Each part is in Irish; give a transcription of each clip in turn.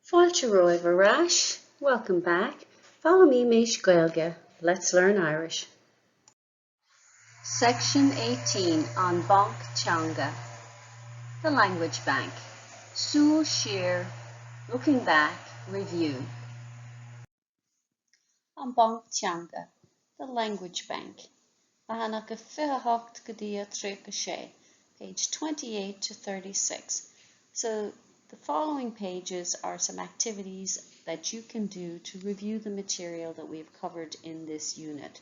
Fáilte romhaibh ar ais, welcome back, Foghlaimímis Gaeilge, let's learn Irish. Section 18 An Banc Teanga The Language Bank Súil siar, looking back, review. An Banc Teanga, The Language Bank, leathanach 28 go dtí a 36, page 28 to 36. So the following pages are some activities that you can do to review the material that we've covered in this unit.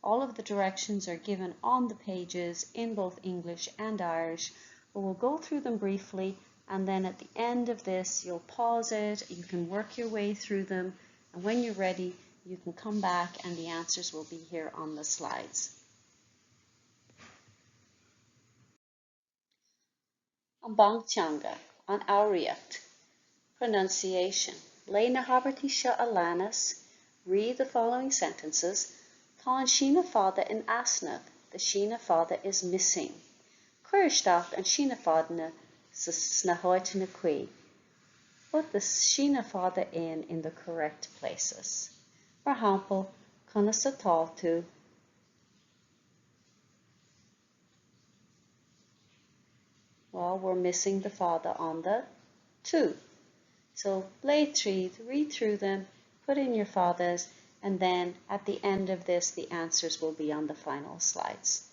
All of the directions are given on the pages in both English and Irish, but we'll go through them briefly and then at the end of this you'll pause it, you can work your way through them and when you're ready you can come back and the answers will be here on the slides. An Banc Teanga, an Fhoghraíocht, Pronunciation. Léigh na habairtí seo a leanas, read the following sentences, Tá an síneadh fada in easnamh, the síneadh fada is missing. Cuir isteach an síneadh fada sna háiteanna cuí. Put the síneadh fada in in the correct places. Mar shampla, conas atá tú? Well, we're missing the fada on the tú. So léigh tríd, read through them, put in your fadas, and then at the end of this, the answers will be on the final slides.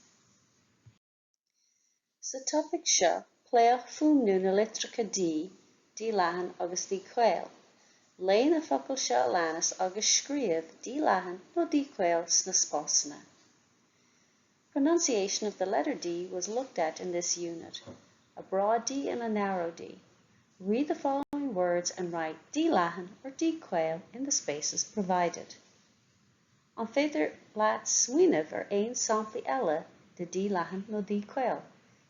Sa topaic seo, pléadh fuaimniú na litreacha D, D leathan agus D caol. Léigh na focail seo a leanas agus scríobh D leathan nó D caol sna spásanna. Pronunciation of the letter D was looked at in this unit. A broad D and a narrow D. Read the following words and write D leathan or D caol in the spaces provided. An féidir leat smaoineamh ar aon samplaí eile de D leathan nó D caol?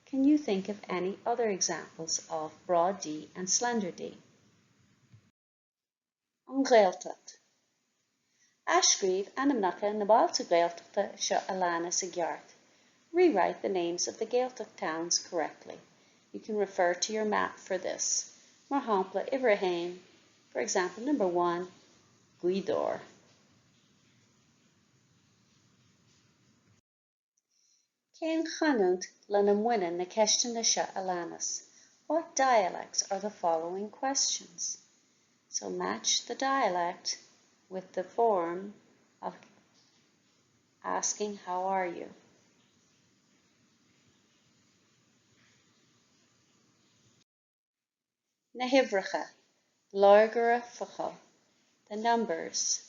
Can you think of any other examples of broad D and slender D? An Ghaeltacht. Athscríobh ainmneacha na mbailte Gaeltachta seo a leanas i gceart. Rewrite the names of the Gaeltacht towns correctly. You can refer to your map for this. Mar shampla, uimhir a haon, for example, number one, Gaoth Dobhair. Cén chanúint lena mbaineann na ceisteanna seo a leanas? What dialects are the following questions? So match the dialect with the form of asking how are you? Na huimhreacha, lorgaire focal, the numbers,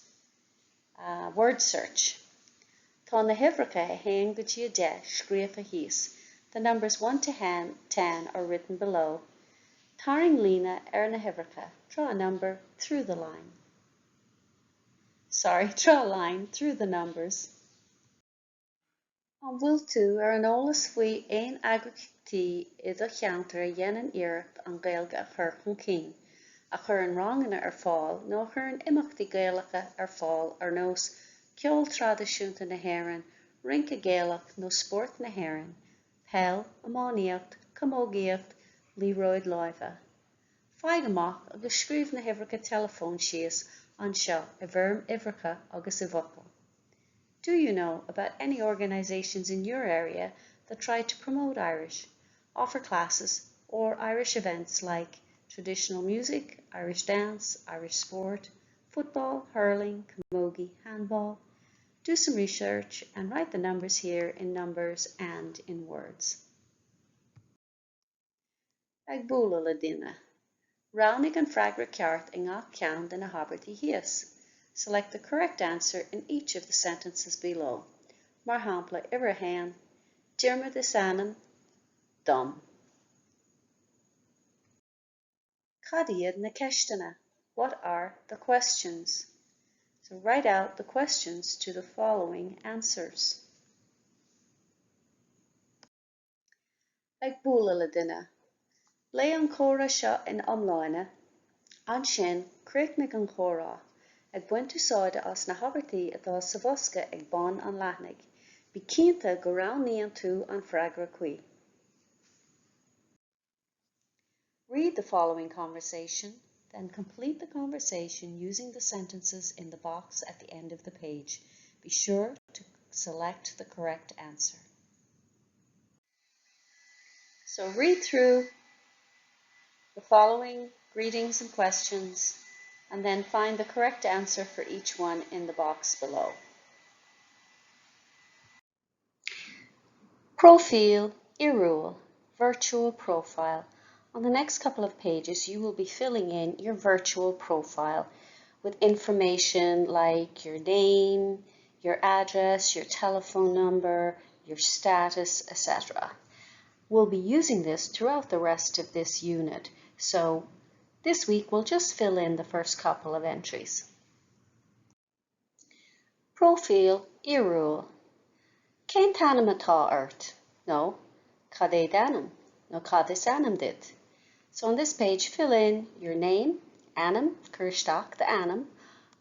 word search. Tá na huimhreacha 1 go dtí 10 scríofa thíos, the numbers 1 to 10 are written below. Tarraing líne ar na huimhreacha, draw a number through the line. Sorry, draw a line through the numbers. An bhfuil tú ar an eolas faoi aon eagraíochtaí i do cheantar a dhéanann iarracht an Ghaeilge a chur chun cinn, a chuireann ranganna ar fáil nó a chuireann imeachtaí Gaelacha ar fáil ar nós ceol traidisiúnta na hÉireann, rince Gaelach nó spórt na hÉireann, peil, iománaíocht, camógaíocht, liathróid láimhe? Faigh amach agus scríobh na huimhreacha teileafóin síos anseo i bhfoirm uimhreacha agus i bhfocail. Do you know about any organisations in your area that try to promote Irish, offer classes or Irish events like traditional music, Irish dance, Irish sport, football, hurling, camogie, handball? Do some research and write the numbers here in numbers and in words. Ag bualadh le duine. Roghnaigh an freagra ceart i ngach ceann de na habairtí thíos. Select the correct answer in each of the sentences below. Mar shampla, uimhir a haon, Diarmuid is ainm dom. Cad iad na ceisteanna? What are the questions? So write out the questions to the following answers. Ag bualadh le duine. Léigh an comhrá seo ina iomláine. Ansin, críochnaigh an comhrá, ag baint úsáide as na habairtí atá sa bhosca ag bun an leathanaigh. Bí cinnte go roghnaíonn tú an freagra cuí. Read the following conversation. Then complete the conversation using the sentences in the box at the end of the page. Be sure to select the correct answer. So read through the following greetings and questions and then find the correct answer for each one in the box below. Próifíl Fhíorúil, Virtual Profile. On the next couple of pages, you will be filling in your virtual profile with information like your name, your address, your telephone number, your status, etc. We'll be using this throughout the rest of this unit, so this week we'll just fill in the first couple of entries. Próifíl Fhíorúil. Cén t-ainm atá ort? Nó Cad é d'ainm? Nó Cad is ainm duit? So on this page fill in your name, ainm, cuir isteach d'ainm,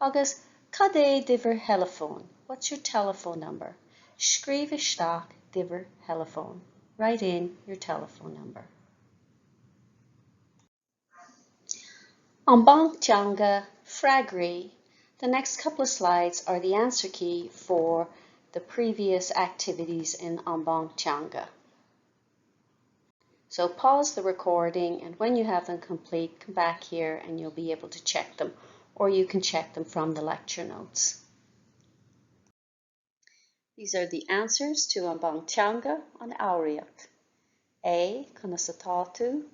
agus Cad é d'uimhir theileafóin? What's your telephone number? Scríobh isteach d'uimhir theileafóin. Write in your telephone number. An Banc Teanga, Freagraí, The next couple of slides are the answer key for the previous activities in An Banc Teanga. So pause the recording and when you have them complete, come back here and you'll be able to check them or you can check them from the lecture notes. These are the answers to An Banc Teanga an Fhoghraíocht. A. Conas atá tú?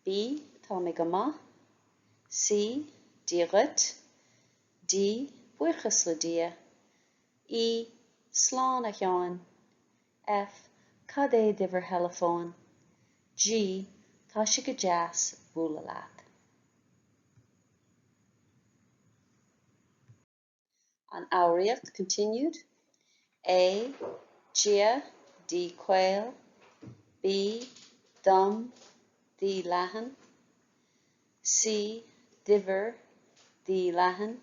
B. Tá mé go maith. C. Dia dhuit. D. Buíochas le Dia. E. Slán a Sheáin. F. Cad é d'uimhir theileafóin? G. Tá sé go deas bualadh leat. An Fhoghraíocht continued. A, Dia, D caol, B, dom, D leathan, C, d'uimhir, D leathan,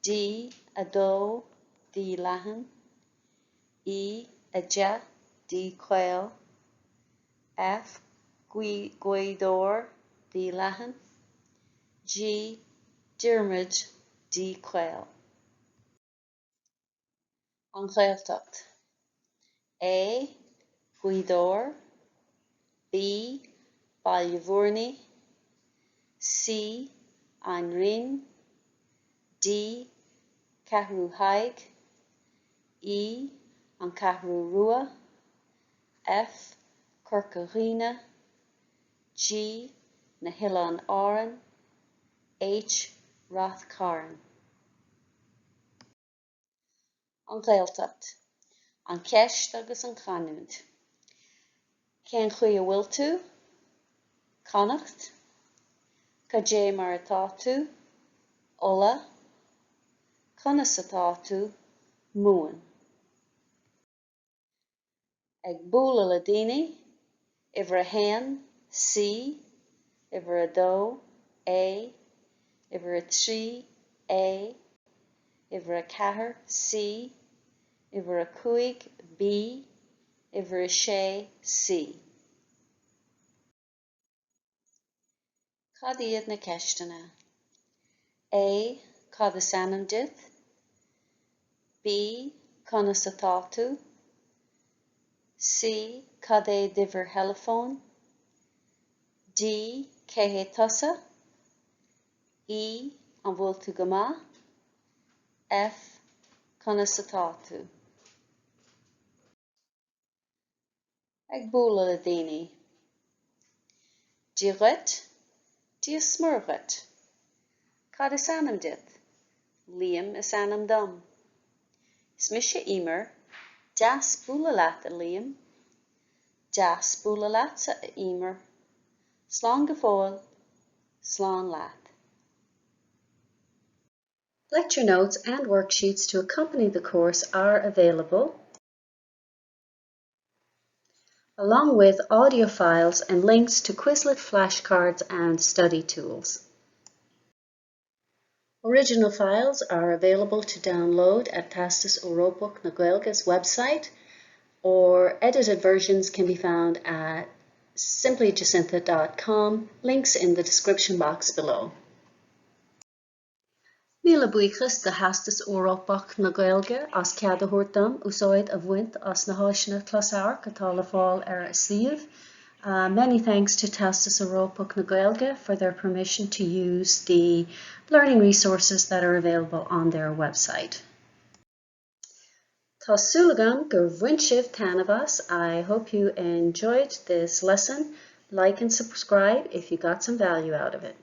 D, 2, D leathan, E, 10, D caol, F, Gaoth Dobhair, D leathan, G, Diarmuid, D caol. An Ghaeltacht. A, Gaoth Dobhair, B, Baile Bhúirne, C, An Rinn, D, Ceathrú Thaidhg, E, An Cheathrú Rua, F, Corca Dhuibhne, G, Na hOileáin Árann, H, Rath Cairn. An Ghaeltacht, An cheist agus an chanúint. Cén chaoi a bhfuil tú? Connacht. Cad é mar atá tú? Uladh. Conas atá tú? Mumhan. Ag bualadh le daoine, uimhir a haon, C, uimhir a dó, A, uimhir a 3, A, uimhir a 4, C, uimhir a 5, B, uimhir a 6, C. Cad iad na ceisteanna? A. Cad is ainm duit? B. Conas atá tú? C. Cad é d'uimhir theileafóin? D. Cé hé tusa? E. An bhfuil tú go maith? F. Conas atá tú? Ag bualadh le daoine. Dia dhuit, Dia 's Muire dhuit. Cad is ainm duit? Liam is ainm dom. Is mise Emer. Deas bualadh leat, a Liam. Deas bualadh leatsa, a Emer. Slán go fóill. Slán leat. Lecture notes and worksheets to accompany the course are available along with audio files and links to Quizlet flashcards and study tools. Original files are available to download at Teastas Eorpach na Gaeilge's website, or edited versions can be found at simplyjacintha.com, links in the description box below. Míle buíochas do Theastas Eorpach na Gaeilge as cead a thabhairt dom úsáid a bhaint as na háiseanna closamhairc atá le fáil ar a suíomh. Many thanks to Teastas Eorpach na Gaeilge for their permission to use the learning resources that are available on their website. Tá súil agam gur bhain sibh taitneamh as. I hope you enjoyed this lesson. Like and subscribe if you got some value out of it.